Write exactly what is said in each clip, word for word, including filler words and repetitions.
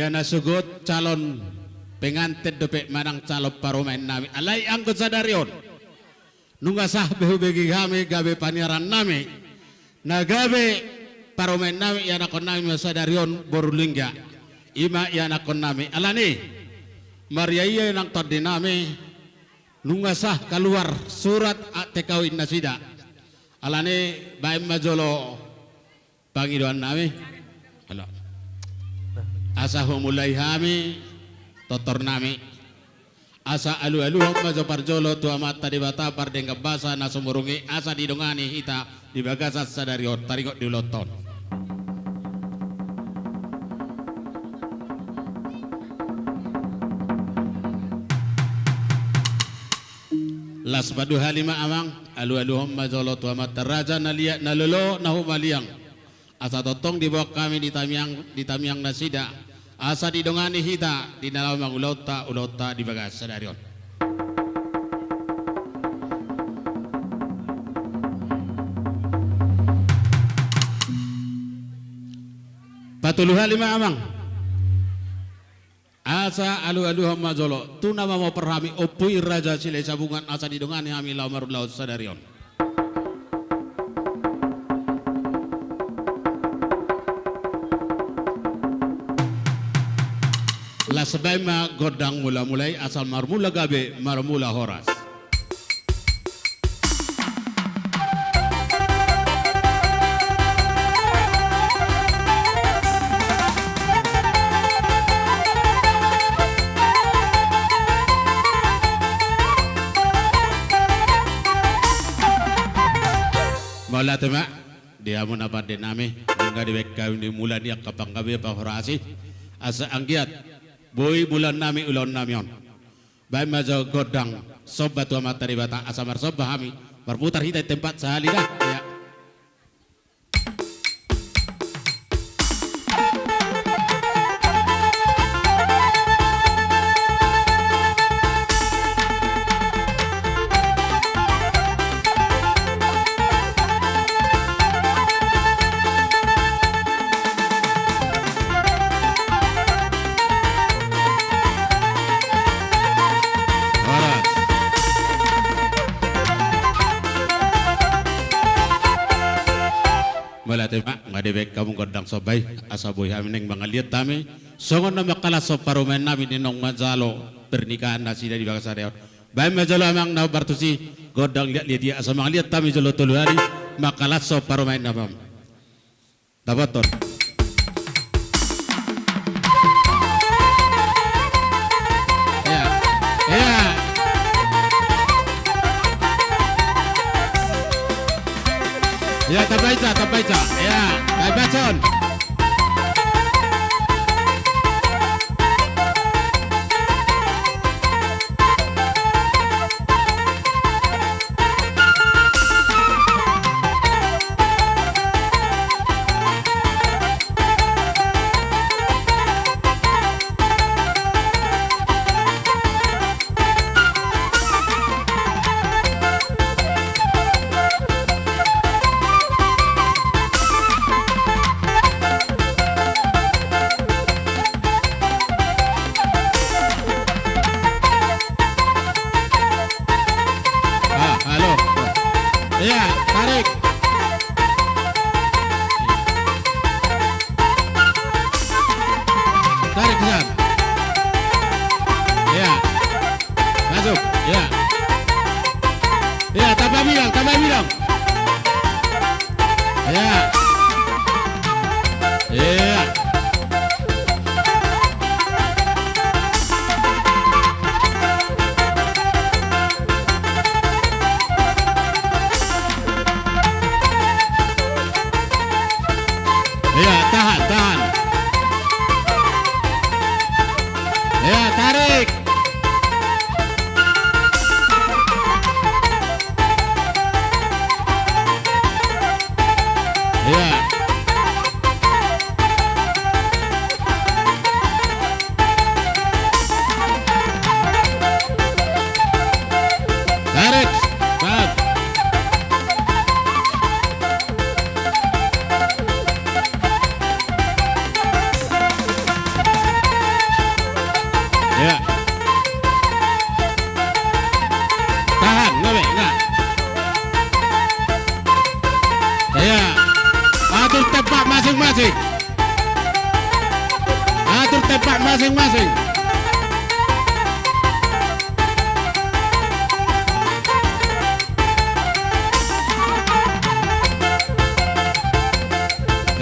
Ia na sogot calon pengantin dope manang calon parumaen nami. Alai anggo sadari on nunga sah be hubege hami gabe paniaran nami. Na gabe parumaen nami ianakhon nami ma sadari on boru Lingga. I ma ianakhon nami. Alani, maria ia nang tondi nami, nunga sah kaluar surat akte kawin nasida. Alani baen ma jolo pangidoan nami. Halo. Asa humulai hami tortor nami. Asa alualuhon ma jo parjolo tu Amanta Debata pardenggan basa na sumurung i, asa didongani hita di bagasan sadari on, taringot di ulaonta on. Las paduahali ma amang, alualuhon ma jolo tu amanta raja na liat na lolo na humaliang. Asa tongtong diboan hami di tamiang, di tamiang nasida. Asa didongani hita di na laho mangulahon ulaonta di bagasan sadari on. Patoluhali ma amang. Asa alualuhon ma jolo tu na mamopar hami Ompu i Raja Silahisabungan asa didongani hami laho marulaon sadari on. Las baen ma gondang mulamula i asa marmula gabe marmula horas. Mauliate ma di hamu na pande nami, nunga dibaen hami di mula ni angka panggabean pahorasi. Asa anggiat boi mulaon nami ulaon nami on. Baen ma jo gondang somba tu Amanta Debata asa marsomba hami, marputar hita i tempat sahali da. Ia. Horas. Mauliate ma, nunga dibaen hamu gondang somba i asa boi hami naeng mangaliat hami songon na mangkalashon parumaen nami di naung manjalo pernikahan nasida di bagasan sadari on. Baen ma jolo amang na hombar tusi gondang liatliat i asa mangaliat hami jolo tolu hali mangkalashon parumaen nami. Dapothon. Ia. Ia. Ia, tabaca, tabaca. Ia, tabaca on.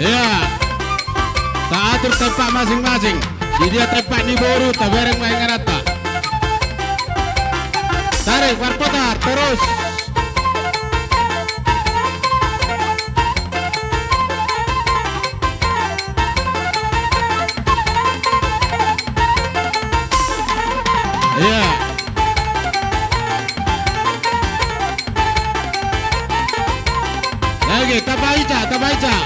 Ia, taatur tempat masing-masing. Di dia tempat ni boru, tabereng ma ingananta. Tarik, parputar, terus. Ia. Lagi, tabaca, tabaca.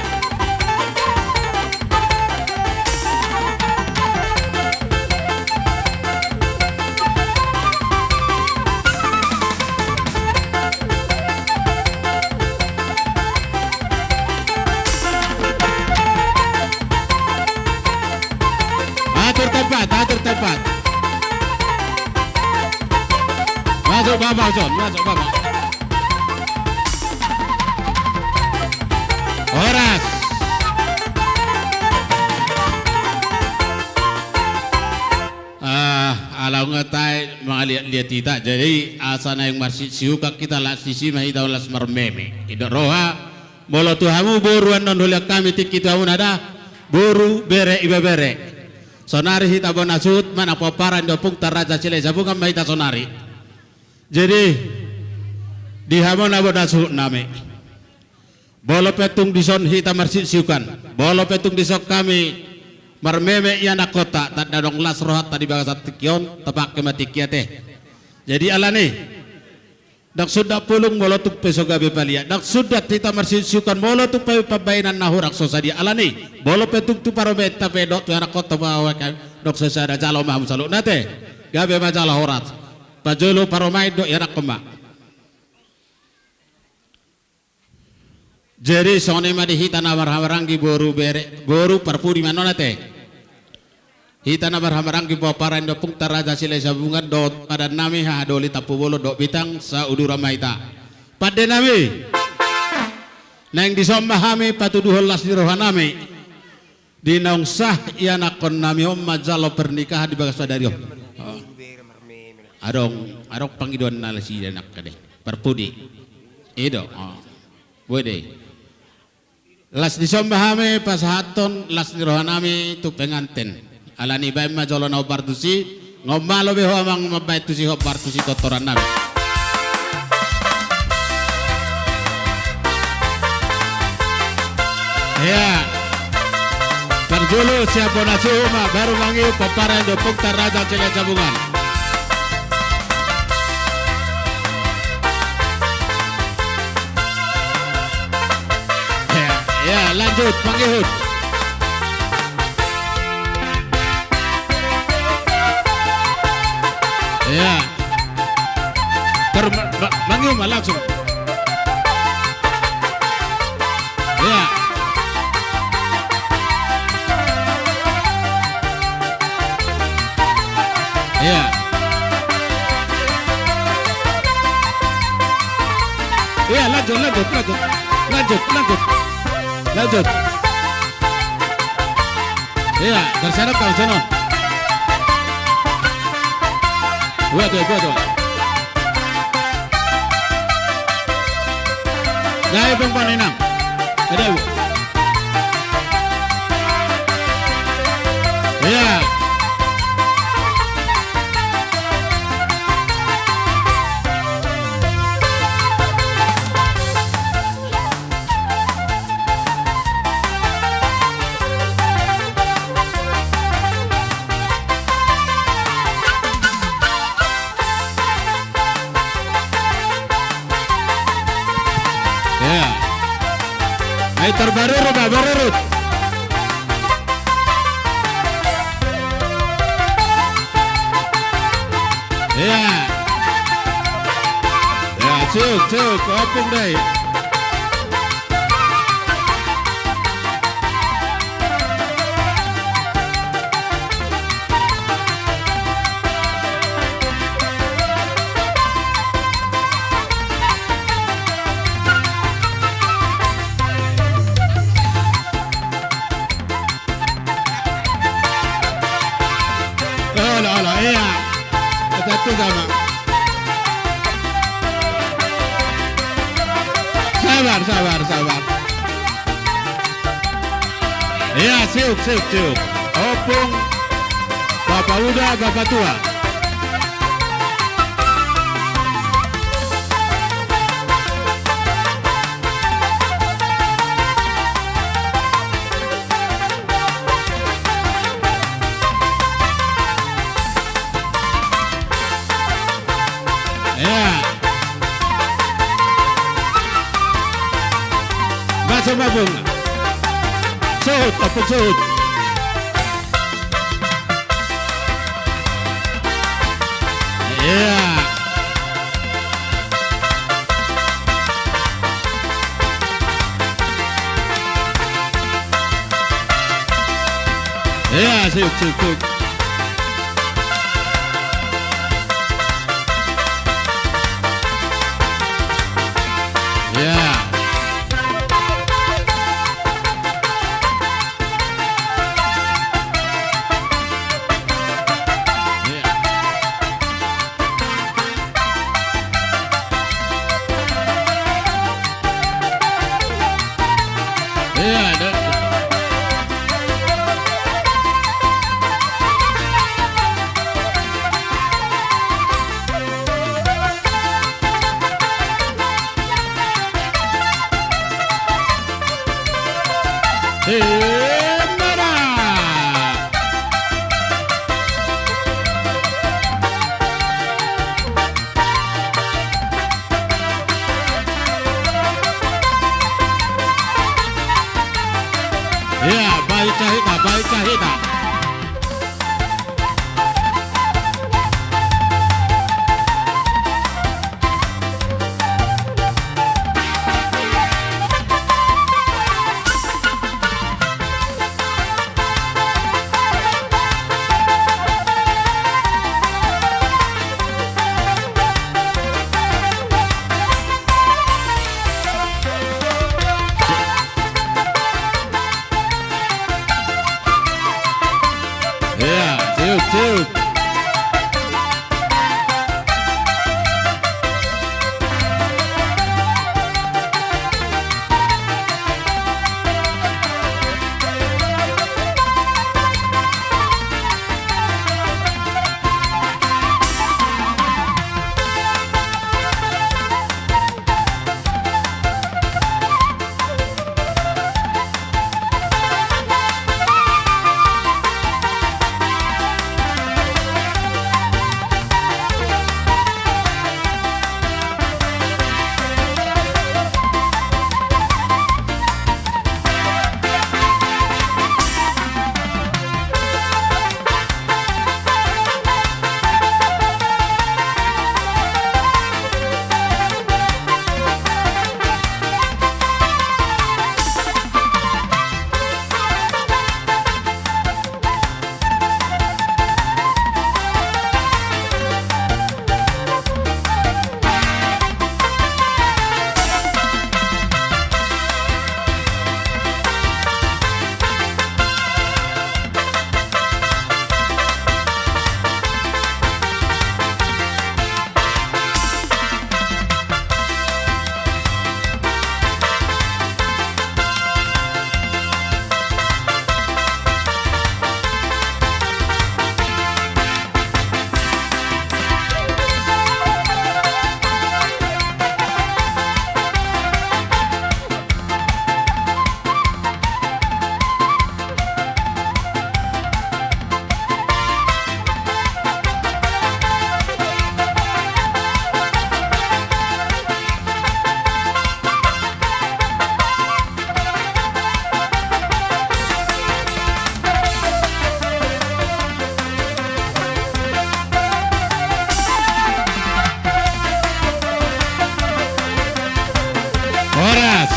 Atur tempat, atur tempat. Masuk bapak, Son, masuk bapak. Horas. Ah, ala nunga tahe mangaliat-liat hita, jadi asa naeng marsiuka hita, las disi ma hita, las marmeme. Didok roha, molo tu hamu boru annon, huliang hami tingki tu hamu na da, boru, bere, ibebere. Sonari hita bona suhut, manang pomparan ni Ompunta Raja Silahisabungan ma hita sonari. Jadi, di hamu na bona suhut nami. Molo pe tung dison hita marsiuksiukan, molo pe tung dison hami marmeme ianakhonta, tanda adong las rohanta di bagasan tingki on, tapangke ma tingki i ate. Jadi alani, ndang sundat pulung molo tung pe so gabe palia, ndang sundat hita marsiuksiukan molo tung pe pambahenan na hurang so sadia. Alani, molo pe tung tu parumaenta pe dohot tu ianakhonta, baoa hami, ndang so sada, jalo ma hamu saluhutna ate. Gabe ma jala horas. Parjolo parumaen dohot ianakhon ma. Jadi songon i ma di hita na marhahamaranggi, boru, bere, boru, parpudi ma annon ate. Hita na marhahamaranggi pomparan ni Ompunta Raja Silahisabungan dohot padan nami, hahadoli Tampubolon dohot Bintang, sauduran ma hita. Pande nami, naeng dison ma hami patuduhon las ni roha nami. Di naung sah ianakhon nami on manjalo pernikahan di bagas sadari on. Oh. Adong, adong pangidoan na las i, anak ade. Parpudi. I do. Oh. Boi do i. Las dison ma hami pasahathon las ni roha nami tu penganten. Alani baen ma jolo na hombar tusi, nunga malo be ho amang mambaen tusi hombar tusi tortoran nami. Ia. Parjolo sian bona suhut ma, baru mangihuthon pomparan ni Ompunta Raja Silahisabungan. Ia, ia, lanjut, mangihut. Ia. Ter-, ma-, ma-, mangihut ma langsung. Ia. Ia. Ia, lanjut, lanjut, lanjut. Lanjut, lanjut. Lanjut. Ia, terserah kau, sonon. Dua, dua, dua, dua. Dai, bang, bang, inang. Ada. Ia. Ia. Ai, terbarurut, barurut. Ia. Ia, cuk, cuk, ompung dai. Olo, olo, ia. Satu sama. Sabar, sabar, sabar. Ia, siuk, siuk, siuk. Ompung, bapa uda, bapa tua. Ia. Masuk, Ompung. Suhut, Ompung, suhut. Ia. Ia, siuk, siuk, siuk. Ia. Hei, mara! Ia, baen hita, baen hita. Ia, siuk, siuk. Horas.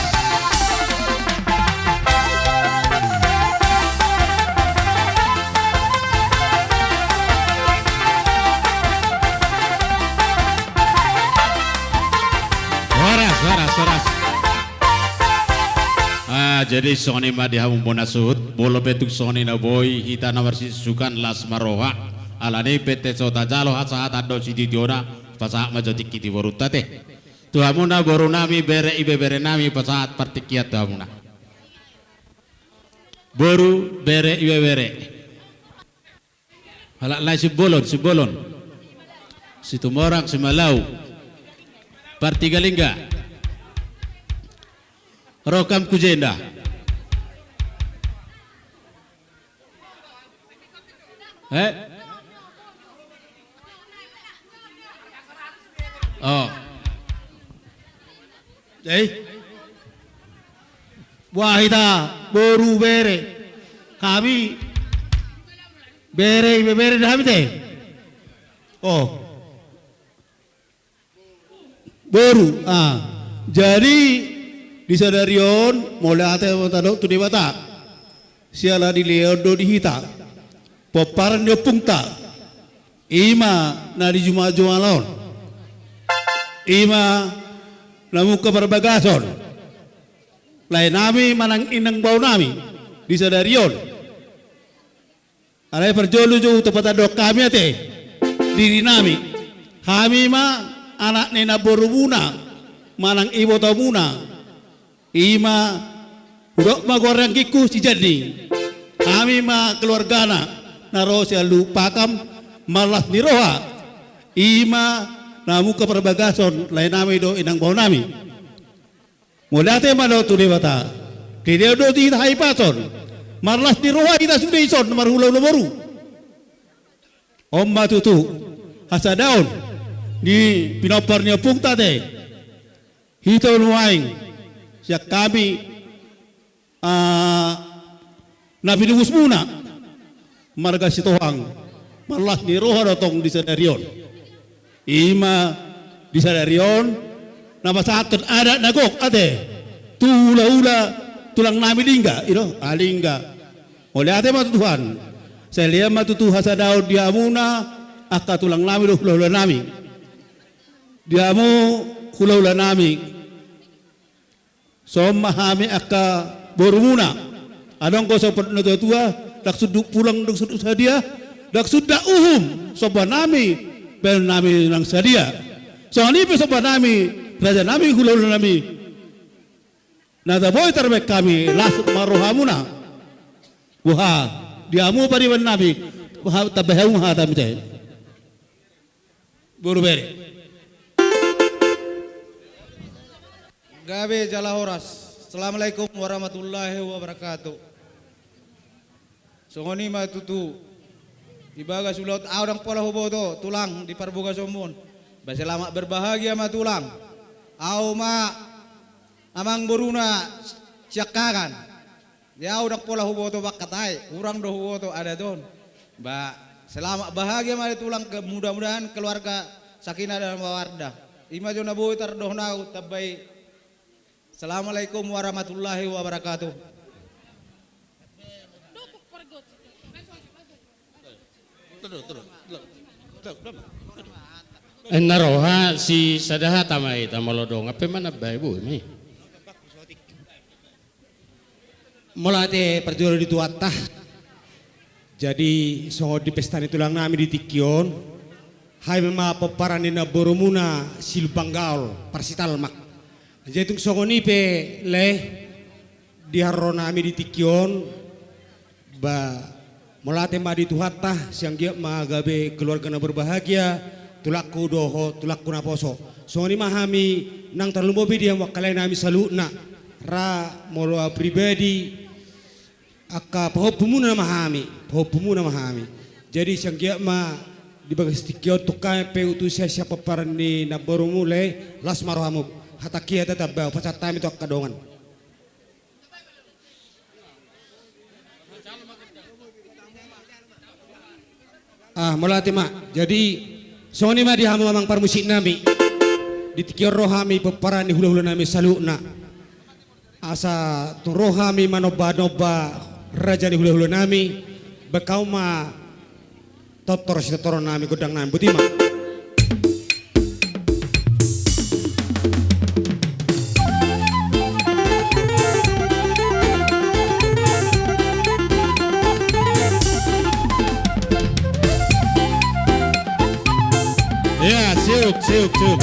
Horas, horas, horas. Ah, jadi songon i ma di hamu bona suhut, molo pe tung songon i na boi hita na marsisusukan las ma roha, alani i pe ate so tajalo hasahatan dohot sitiotioon, pasahat ma jo tingki di borunta ate. Tu hamuna boru nami, bere, ibebere nami, pasahat partingkian tu hamuna. Boru, bere, ibebere. Halak lae Simbolon, Simbolon. Situmorang, Simalau. Partinggalingga. Ro hamu tu jenda. Eh? Oh. Eh? Boha hita boru bere. Hami bere, ibebere do hami te. Oh. Boru, ah. Jadi, di sadari on, mauliate ma tadok tu Debata. Siala dilehon do di hita pomparan ni ompungta. I ma na di jumajuma on. I ma na mungka parbagason lae nami manang inang bao nami di sadari on. Alai parjolo jo hupasahat hami ate diri nami. Hami ma anak ni namborumuna manang ibotomuna. I ma hudok ma goar ni anggingku si Jandi. Hami ma keluargana na ro sian Luhut Pakam, marlas ni roha. I ma na mungka parbagason lae nami dohot inang bao nami. Mauliate ma dohot tu Debata. Dilehon do di hita hahipason. Marlas ni roha hita sude dison marhulahula boru. On ma tutu hasadaon ni pinompar ni ompungta ate. Hita nuaeng sian hami, ah, na pinungusmuna marga Sitohang, marlas ni roha do tong di sadari on. I ma di sadari on na pasahathon adat na gok ate tu hulahula tulang nami Lingga, i do, ah, Lingga. Mauliate ma tu Tuhan. Sai lean ma tutu hasadaon di hamuna angka tulang nami dohot hulahula nami. Di hamu hulahula nami. Songon ma hami angka borumuna. Adong do sombot ni natuatua, ndang sundut pulang, ndang sundut sadia, ndang sundut uhum somba nami, bahenon nami nang sadia. Songon i pe somba nami, raja nami, hulahula nami. Na tabo i tarbahen hami, las ma rohamuna. Boha, di hamu pariban nami, boha, tambai hamu ma hatami te. Boru bere. Gabe jala horas. Assalamualaikum warahmatullahi wabarakatuh. Songon i ma tutu. Di bagas ulaon ahu ndang pola huboto tulang di parbogasonmuna. Ba selamat berbahagia ma tulang. Ahu ma amangboruna Siangkangan. Di ahu ndang pola huboto bangkata i, hurang do huboto adat on. Ba, selamat bahagia ma di tulang, mudah-mudahan keluarga sakinah dan mawaddah. I ma jo na boi tardohon ahu, tambai. Assalamualaikum warahmatullahi wabarakatuh. Ena roha si sada hata ma hita molo dong, ape ma na bae boi ma i. Molo ate parjolo di Tuhanta. Jadi songon di pesta ni tulang nami di tingki on, hami ma pomparan ni namborumuna Silumbang Gaol, Parsitalmak. Jadi tung songon i pe lae di haroro nami di tingki on, ba molo ate ma di Tuhanta, sai anggiat ma gabe keluarga na berbahagia, tulangku dohot tulangku naposo. Songon i ma hami nang tarlumobi di hamu angka lae nami saluhutna. Ra molo ahu pribadi, angka pahompumuna ma hami, pahompumuna ma hami. Jadi sai anggiat ma di bagas tingki on tung hami pe utusan sian pomparan ni namborumu lae, las ma rohamu. Hatangki hata tamba, hupasahat hami tu angka dongan. Ah, molo ate ma. Jadi songon i ma di hamu amang parmusik nami. Di tingki on ro hami pomparan ni hulahula nami saluhutna. Asa tung ro hami manomba-nomba raja ni hulahula nami, bahen hamu ma tortor sitortoron nami, gondang nami, boti ma. Ya, siuk, siuk, siuk.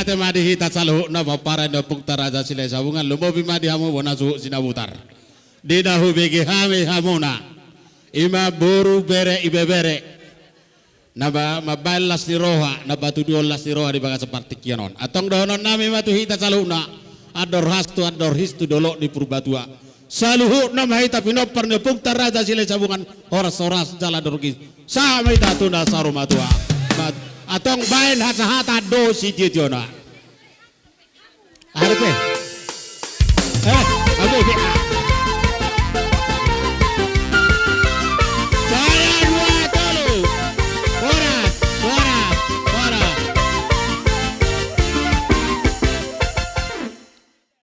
Mauliate ma di hita saluhutna, pomparan ni ompunta Raja Silahisabungan, lumobi ma di hamu bona suhut Sinabutar. Di na hubege hami hamuna, i ma boru, bere, ibebere, na ba-, mambahen las ni roha, na patuduhon las ni roha di bagasan partingkian on. Antong dohononnami ma tu hita saluhutna: Andor hastu, andor histu, dolok ni Purbatua. Saluhutna ma hita pinompar ni ompunta Raja Silahisabungan, horas-horas jala dorgis. Sahat ma hita tu na saur matua. Ma-, antong bahen hasahatan do sitiotioona. Aha dope? Eh, aha dope?